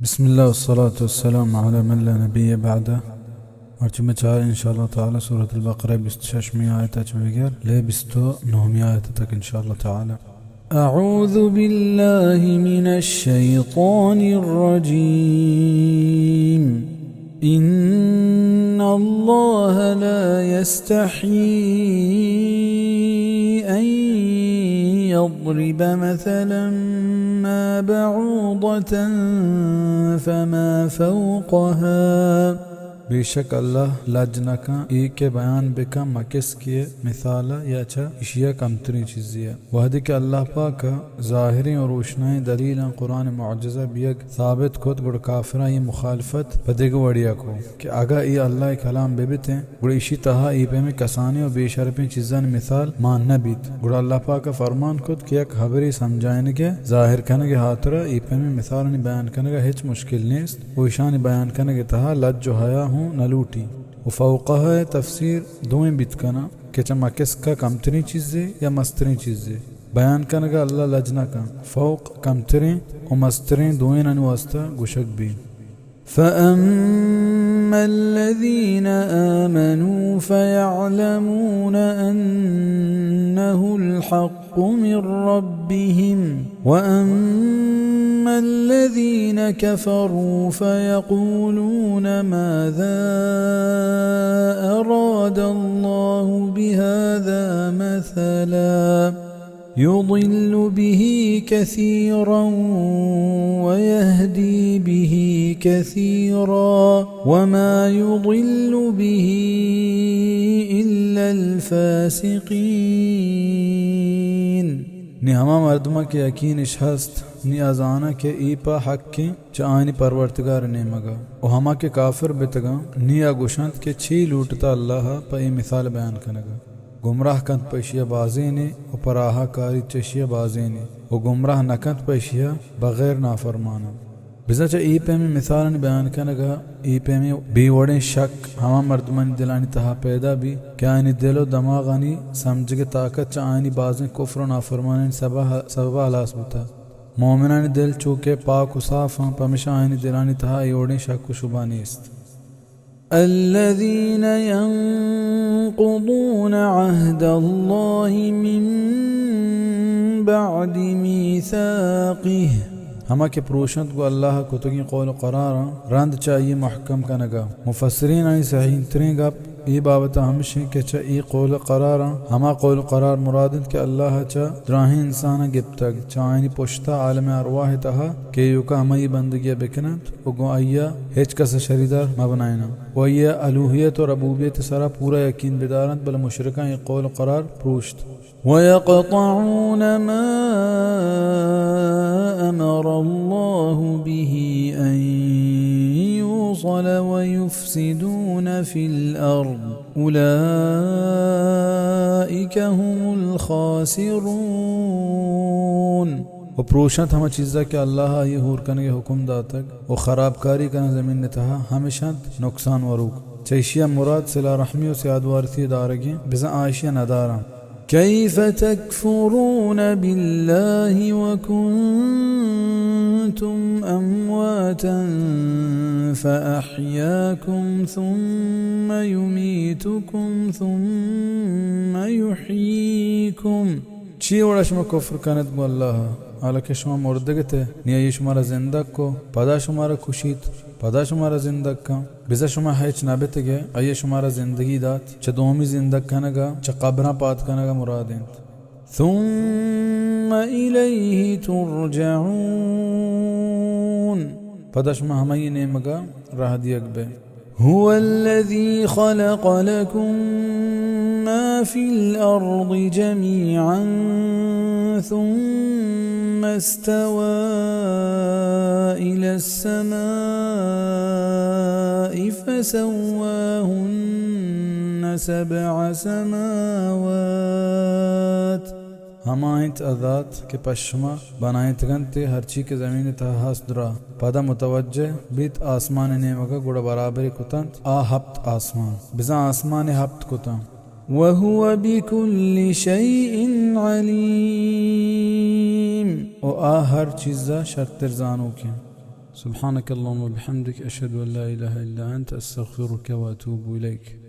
بسم الله والصلاة والسلام على من لا نبي بعده. مرچی ما چار ان شاء الله تعالى سورة البقرة بیست و ششمی آیت چہ بگر لے بیست و نہمی آیت تک ان شاء الله تعالى. أعوذ بالله من الشيطان الرجيم. إن الله لا يستحيي أن يضرب مثلا ما بعوضة فما فوقها. بیشک اللہ لج نہ کن اے کہ بیان بکن مکسکے مثال یا چہ اشیا کمتریں چیزے۔ وہدے کہ اللہ پاک ء ظاہریں و روشنائیں دلیلاں قرآن معجزہ بیگ ثابت کت، گڑا کافراں اے مخالفت پہ دگہ وڑیا کو کہ اگاں اے اللہ ء کلام بہ بیتیں، گڑا ایشی تہا اے پیمیں کسانیں و بے شرپیں چیزانی مثال مان نہ بیت۔ گڑا اللہ پاک ء فرمان کت کہ یک ہبرے سمجھائینگ ء ظاہر کنگ ء ہاترا اے پیمیں مثالانی بیان کنگ ء ہچ مشکل نیست و ایشانی بیان کنگ ء تہا لج و حیا ہوں نہ لوٹی۔ و فوقہ ء تفسیر دوئیں بیت کناں کہ چہ مکسک ء کمتریں چیزے یا مستریں چیزے۔ بیان کنگ ء اللہ لج نہ کن۔ فوق کمتریں و مستریں دوئینانی واسطہ گوشگ بی۔ فأما الذين آمنوا فيعلمون أنه الحق من ربهم، وأما الذين كفروا فيقولون ماذا أراد الله بهذا مثلا، يضل به كثيرا ويهدي به كثيرا وما يضل به إلا الفاسقين. نی ہما مردماں کہ یقین اش ہست، نی آ زاناں کہ اے پہ حق ایں، چہ آیانی پرورتگار نیمگا۔ و ہما کہ کافر بتگاں، نی آ گوشنت کہ چی لوٹتا اللہ پہ اے مثال بیان کنگا۔ گمراہ کنت پہ اشیا بازینے و پہ راہا کاریت چہ اشیا بازینے و گمراہ نہ کنت پہ اشیا بغیر نافرماناں۔ بزاں چہ اے پیمیں مثالانی بیان کنگا اے پیمیں بے وڑیں شک ہما مردمانی دلانی تہا پیدا بی کہ آیانی دل و دماغانی سمجھگ ء طاقت چہ آیانی بازیں کفر و نافرمانیانی سبا، سببا ہلاس بوتا۔ مومنانی دل چو کہ پاک و صاف آں، پمیشا آیانی دلانی تہا اے وڑیں شک و شبہ نیست۔ الذين ينقضون عهد الله من بعد ميثاقه، ہما کہ پروشنت گوں اللہ ء کتگیں قول و قراراں رند چہ آئی ء محکم کنگ ء۔ مفسرینانی صحیح تریں گپ اے بابت ء ہمش انت کہ چہ اے قول ء قراراں ہما قول ء قرار مراد انت کہ اللہ ء چہ دراہیں انساناں گپتگ، چہ آیانی پشت ء عالم ارواح ء تہا کہ ایوکا ہمائی بندگی ء بکن انت و گوں آئی ء ہچ کس ء شریدار مہ بنائیناں و آئی ء الوہیت و ربوبیت ء سرا پورا یقین بدار انت، بلے مشرکاں اے قول ء قرار پروشت۔ ويقطعون ما أمر الله به أن يوصل ويفسدون في الأرض أولئك هم الخاسرون۔ و پروشنت ہما چیزا کہ اللہ آئی ہور کنگ ء حکم داتگ و خرابکاری کناں زمین ء تہا، ہمشنت نقصان وروک۔ چہ ایشی ء مراد صلہ رحمی و سیاد وارثی دارگیں، بزاں آ ایشی ء نداراں۔ كيف تكفرون بالله وكنتم أمواتا فأحياكم ثم يميتكم ثم يحييكم۔ چی وڑا شما کفر کنت گوں اللہ ء؟ حالانکہ شما مردگ ات، نی آئی شمارا زندگ کو، پدا شمارا کشیت، پدا شمارا زندگ کن۔ بزاں شما ہچ نہ بتگ ئے، آئی ء شمارا زندگی دات۔ چہ دومی زندگ کنگ ء چہ قبراں پاد کنگ ء مراد انت۔ ثم إليه ترجعون۔ پدا شما ہمائی نیمگ ء راہ دیگ بئے۔ هو الذي خلق لكم ما في الأرض جميعا ثم استوى إلى السماء فسواهن سبع سماوات۔ ہما انت آ ذات کہ پہ شما بنائینتگ انت ء ہرچی کہ زمین ء تہا ہست درا، پدا متوجہ بیت آسمان ء نیمگ ء، گڑا برابر کت انت آ ہپت آسمان۔ بزاں آسمان ء ہپت کت انت۔ وهو بكل شيء عليم۔ و آ ہر چیز ء شرتر زانوک انت۔ سبحانك اللهم وبحمدك، أشهد أن لا إله إلا أنت، أستغفرك وأتوب إليك.